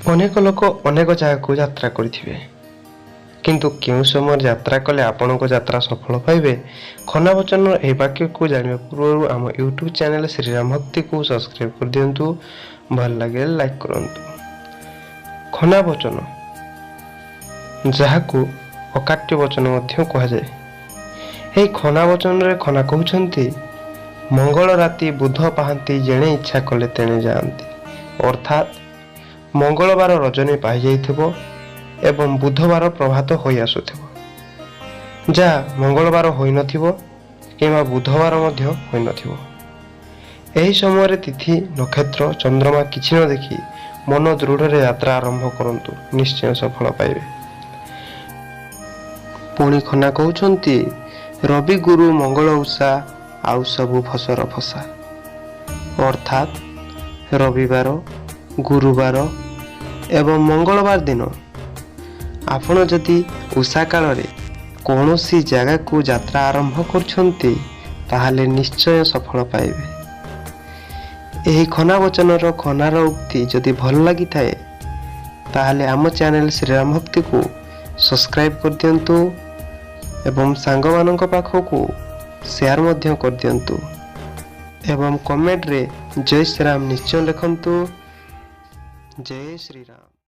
ଅନେକ ଲୋକ ଅନେକ ଜାଗାକୁ ଯାତ୍ରା କରିଥିବେ, କିନ୍ତୁ କେଉଁ ସମୟରେ ଯାତ୍ରା କଲେ ଆପଣଙ୍କ ଯାତ୍ରା ସଫଳ ପାଇବେ? ଖନା ବଚନର ଏହି ବାକ୍ୟକୁ ଜାଣିବା ପୂର୍ବରୁ ଆମ ୟୁଟ୍ୟୁବ୍ ଚ୍ୟାନେଲ୍ ଶ୍ରୀରାମ ଭକ୍ତିକୁ ସବସ୍କ୍ରାଇବ୍ କରିଦିଅନ୍ତୁ। ଭଲ ଲାଗିଲେ ଲାଇକ୍ କରନ୍ତୁ। ଖନା ବଚନ, ଯାହାକୁ ଅକାଟ୍ୟ ବଚନ ମଧ୍ୟ କୁହାଯାଏ, ଏହି ଖନା ବଚନରେ ଖନା କହୁଛନ୍ତି, "ମଙ୍ଗଳ ରାତି ବୁଧ ପାହାନ୍ତି, ଯେଣେ ଇଚ୍ଛା କଲେ ତେଣେ ଯାଆନ୍ତି।" ଅର୍ଥାତ୍ ମଙ୍ଗଳବାର ରଜନୀ ପାହିଯାଇଥିବ ଏବଂ ବୁଧବାର ପ୍ରଭାତ ହୋଇ ଆସୁଥିବ, ଯାହା ମଙ୍ଗଳବାର ହୋଇନଥିବ କିମ୍ବା ବୁଧବାର ମଧ୍ୟ ହୋଇନଥିବ, ଏହି ସମୟରେ ତିଥି, ନକ୍ଷତ୍ର, ଚନ୍ଦ୍ରମା କିଛି ନ ଦେଖି ମନ ଦୃଢ଼ରେ ଯାତ୍ରା ଆରମ୍ଭ କରନ୍ତୁ, ନିଶ୍ଚୟ ସଫଳ ପାଇବେ। ପୁଣି ଖନା କହୁଛନ୍ତି, "ରବି ଗୁରୁ ମଙ୍ଗଳ ଉଷା, ଆଉ ସବୁ ଫସର ଫସା।" ଅର୍ଥାତ୍ ରବିବାର, ଗୁରୁବାର ଏବଂ ମଙ୍ଗଳବାର ଦିନ ଆପଣ ଯଦି ଉଷା କାଳରେ କୌଣସି ଜାଗାକୁ ଯାତ୍ରା ଆରମ୍ଭ କରୁଛନ୍ତି, ତାହେଲେ ନିଶ୍ଚୟ ସଫଳ ପାଇବେ। ଏହି ଖନା ବଚନର ଖନାର ଉକ୍ତି ଯଦି ଭଲ ଲାଗିଥାଏ, ତାହେଲେ ଆମ ଚ୍ୟାନେଲ ଶ୍ରୀରାମ ଭକ୍ତିକୁ ସବସ୍କ୍ରାଇବ୍ କରିଦିଅନ୍ତୁ ଏବଂ ସାଙ୍ଗମାନଙ୍କ ପାଖକୁ ସେୟାର ମଧ୍ୟ କରିଦିଅନ୍ତୁ ଏବଂ କମେଣ୍ଟରେ ଜୟ ଶ୍ରୀରାମ ନିଶ୍ଚୟ ଲେଖନ୍ତୁ। ଜୟ ଶ୍ରୀରାମ।